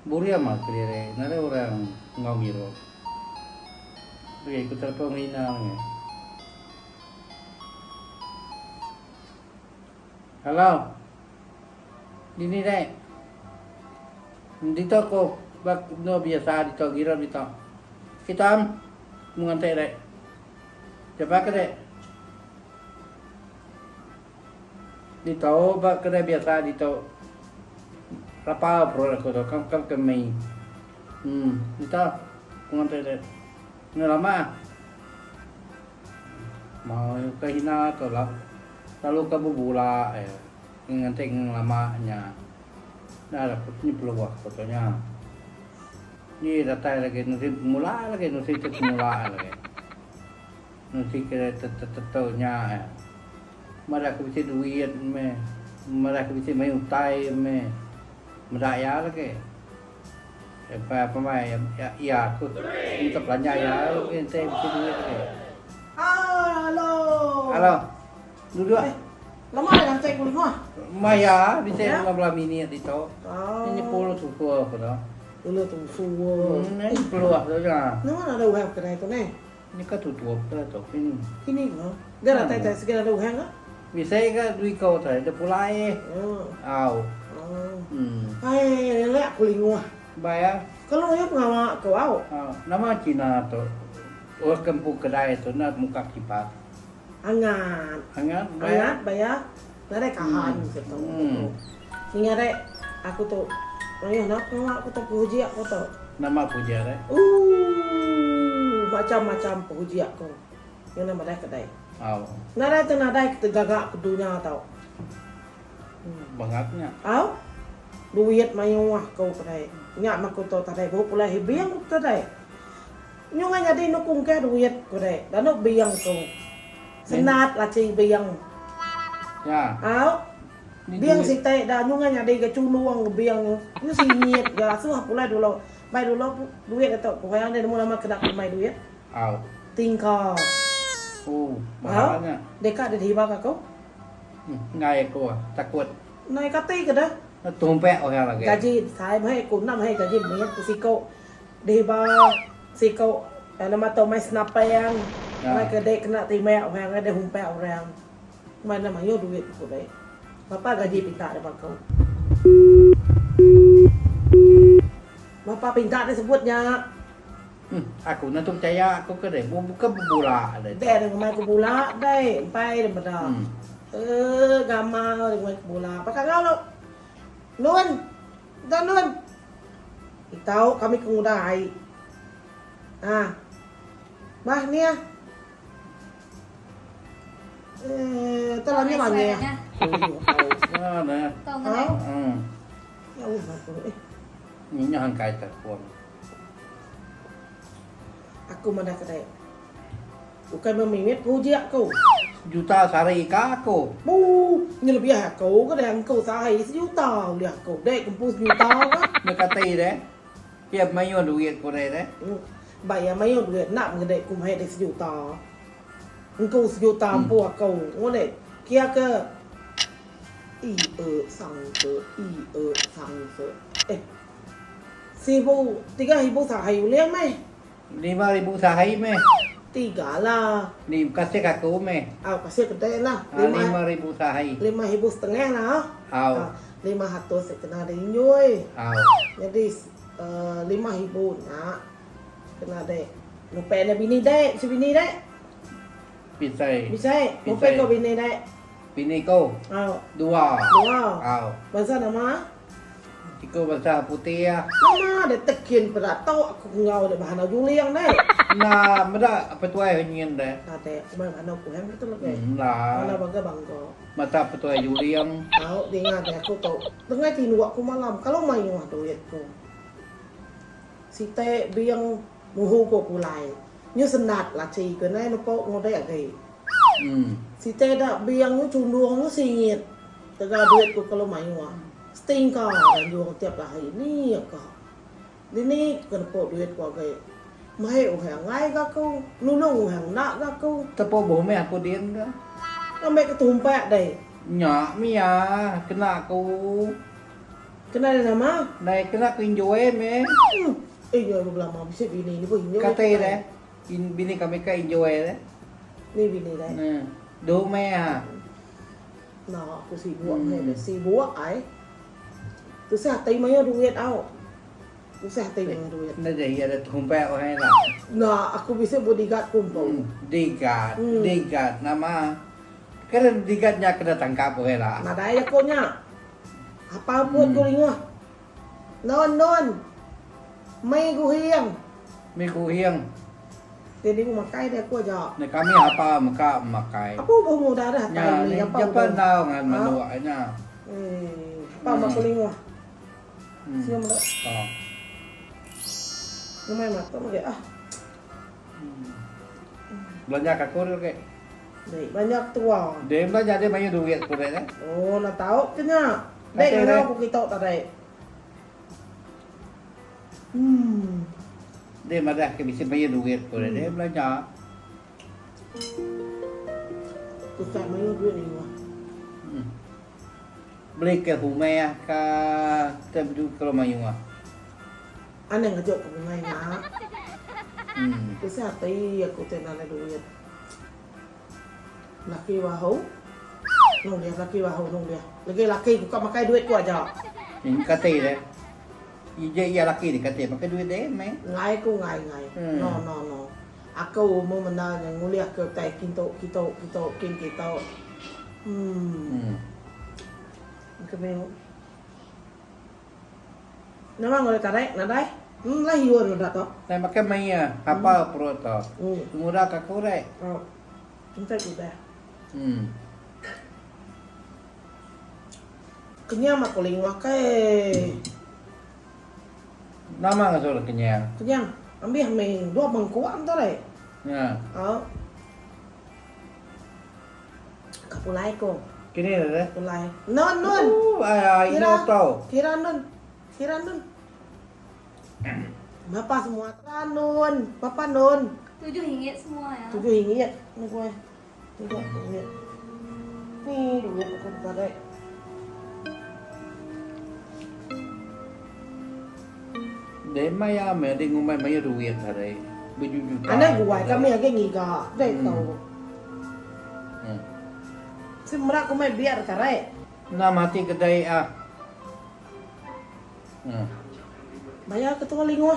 Buria mah kediri nadai orang enggau ngirup. Agi ku telefon ngina ngi. Hello. Dini deh. Ditu ku ba endur biasa ditu ngirup ditu. Kita am mung nganti deh. Sapa ke deh? Ditu ba kedai biasa ditu. Lapa perut aku tu kam kam ke mei. Em ditu ku nganti deh. Enda lama. Mau ke hina tu la lalu ke bebula iya nganti ngelama nya. Enda lah ku peluh ku tu nya. Ni datai lagi nusi pemula lagi nusi ti pemula lagi. Nusi ke tetu nya. Madah ke bisi duit meh. Madah ke bisi mayuh utai meh. Meda iya lagi. Empai pemai iya aku minta belanja iya lagi enti bisi duit lagi. Halo. Halo. Duduk. Eh, lama dah ngantai ku lingah. Maya bisi 15 minit ditu. Oh. Ini puluh tusu aku tu. Puluh tusu. Ini puluh tu nya. Nama ada orang kedai tu neh? Ni ka tutup ke tu kini. Kini ke? Dia datai tai sigi ada orang ke? Bisi ke dui ko tai dia pulai. Oh. Au. Oh. Ai lelak ku linguh. Bai ah. Kalau iya pengawa ku au. Au. Nama cina tu? Orang ke empu kedai tu enda muka kipas. Angat. Angat bai. Angat bai ah. Nadai kahan ke tu. Ninga dek aku tu mayuh enda pengawa aku tu puji aku tu. Nama puji dek? Ooh macam-macam puji aku. Ngena madah ke dek. Au. Nadai tu nadai ke gaga ke dunya tu. Bangat nya. Au. Duit mayuh aku ke dek. Nya meh aku tu tadai bup pulai hibing ku tadai. Nyungai nyadi enu kungkah duit ku dek. Danu bing ku. Senat lachi bing. Ya. Au. Bing siti da nyungai nyadi ga chundung ga bing nyu. Nyu singit ga asuh pulai dulu. Bai dulu duit ditu kurang deh nemu nama kena ku mai duit. Au. Tingka. Oh, mahal nya. Deka deh dihiba ka aku. Enggai aku takut. Nai kati ke deh. Tumpek orang lagi. Gaji besai meh aku enda meh gaji mit ku siko. Dihiba siko nama tu mai senapang mai ke dek kena timbak orang ai dek humpak orang. Mai enda mayuh duit ku dek. Bapa gaji pinta dep aku. Bapa pinta dek sebut nya. Aku enda tu pechaya aku ke dek buka bebula dek. Dek dek ngemai ku bula dek empai dek meda. Eee gamal dek ngemai ku bula. Paka enggau lu. Nun. Enda nun. Itau kami ke ngudah ai. Ha. Bah ni ah. Eh, tak lanya lanya. Ha nah. Ha. Ya Allah aku eh. Ni nya hangkai telefon. Aku madah kedai. Ukai memimit puji aku. Sejuta sehari ka aku. Buu, nya lebih aku ke deh engku sehari sejuta ulih aku. Dek empu sejuta ka. Nya kati deh. Pia mayuh duit ku deh deh. Ba iya mayuh duit enda meh dek ku meh dek sejuta. Engku sejuta empu aku. Ngu dek kia ke i e sang se i e sang se eh seribu 3000 sehari ulih meh. 5000 sehari meh. Tiga lah. Ni kasih ke aku meh. Au kasih ke dek lah. Ha, 5000 sehari. 5000 setengah lah. Au. Ha, 500 kena dek injui. Au. Jadi uh, 5000 nak kena dek. Nupe ne bini dek, si bini dek. Bisai. Bisai. Nupe ko bini dek. Bini ko. Au. Dua. Dua. Au. Bansa nama? Siku bansa putih iya. Nama deh tekin peda tok aku enggau deh bahan juling deh. Enda meda petuai nyin deh. Enda deh kumai bahan kuheng tu legi. Enda. Bahan bangga bangga. Mata petuai juling. Tau dinga deh aku tu. Tengai tinduk aku malam kalau mayuh duit ku. Siti bing muhu ku pulai. Nyu sendat lachi ku nai nepo ngudek agi. Siti da bing nyu chundung nyu singit. Tegal duit ku kalau mayuh. Setingka danjung tiap hari ni ka. Dini ke nepo duit ku agi. Mai orang angai ga aku, nulung orang enda ga aku. Tepo boh meh aku din ga. Ngambi ke tumpak deh. Nya mih iya kena aku. Kena ada nama? Nai kena ku enjoy meh. Enjoy belama bisi bini ni pun enjoy. Kata deh. Bini kami ka enjoy deh. Ni bini deh. Nah. Du meh ha. Nah aku sibuk meh deh. Sibuk ai. Tusah ati mayuh duit au. Tusah ati mayuh duit. Enda jadi ada tumpai orang ila. Nah aku bisi bodyguard ku empu. Bodyguard. Bodyguard nama. Kena bodyguard nya kena tangkap orang ila. Nadai aku nya. Apa pun ku linguh. Non non. Mei guhing. Mei guhing. Jadi ku makai deh aku aja. Nya kami apa meka makai. Apa ubuh muda dah atai ni apa ubuh. Nya ndau ngan manuk nya. Eh, apa hmm. ku linguh. Sium dak. Oh. Numai mata mage ah. Belanja ka aku dulu ke. Dek banyak tua. Dek belanja dia mayuh duit ku dek. Oh, nak tau ke nya. Dek ngena aku kitok tadi. Hmm. Dek madah ke bisi mayuh duit ku dek. Dek belanja. Tusah mayuh duit ni wah. Beli ke humeh ka te bedu kalau mayuh. Anang ngajuk ke bungai nya. Bisi ati aku ti nadai duit. Laki bahu nung dia laki bahu nung dia. Lagi laki ku ka makai duit ku aja. Ini kati deh. Ije iya laki deh kati makai duit deh meh. Ngai ku ngai ngai. No no no. Aku umur menda nya ngulih ke utai kintu kitu kitu kin kitu. Hmm. Kemih. Nama ngulih tarik nadai. Hmm lah hiun udah tu. Nai makai maia hapal perut tu. Pengudah ka aku rek. Oh. Entai udah. Hmm. Kenyang aku ling makai. Nama ngasuh kenyang? Kenyang. Ambih meh dua mangkuk anta rek. Ya. Oh. Ka pulai ko. Kini dah. Pulai. Non non. Uh, Kira kira non. Kira non. Berapa semua? Kira non. Berapa non? 7 ringgit semua ya. 7 ringgit. Ni gue. 7 ringgit. Ni duit aku tarik. Deh maya meh deh ngumbai mayuh duit hari. Bejujuta. Anang guai kami agi ngiga. Deh tau. Semra ku mai biar tarik. Enda mati kedai ah. Bayar ketua linguh.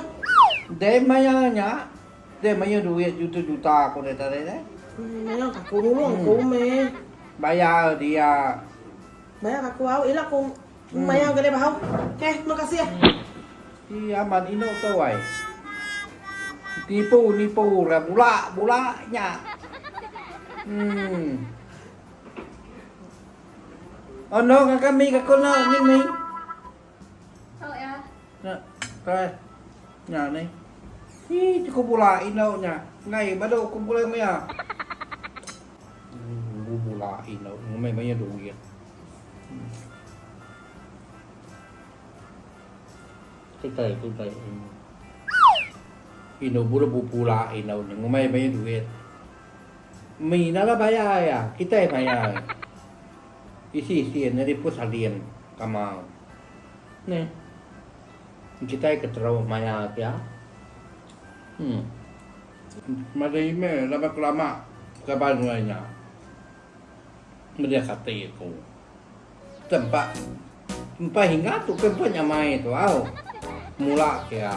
Deh maya nya. Deh mayuh duit juta-juta ku deh tarik deh. Mayar aku nulung aku meh. Bayar dia. Bayar aku au ila ku mayar ga deh bahau. Okay terima kasih. Ti amat inu tu ai. Tipu nipu ra bula bula nya. Hmm. Oh no ka kami ka ko no ni mi. Tau ya. Nya kai. Nya ni. Hi cukup bula inu nya. Ngai badu ku bula maya. Bula inu ngumbai maya duit. Kitai kitai inu bula bula inu nya ngumbai maya duit. Mi nala bayar iya kitai mayar. Isi isi nyadi pus alin kamau. Neh. Kitai ke terau mayar pia. Hmm. Madi meh laban ku lama kaban wai nya. Meda kati aku. Tempa empai hingga tu ke empai nyamai tu au. Mula kia.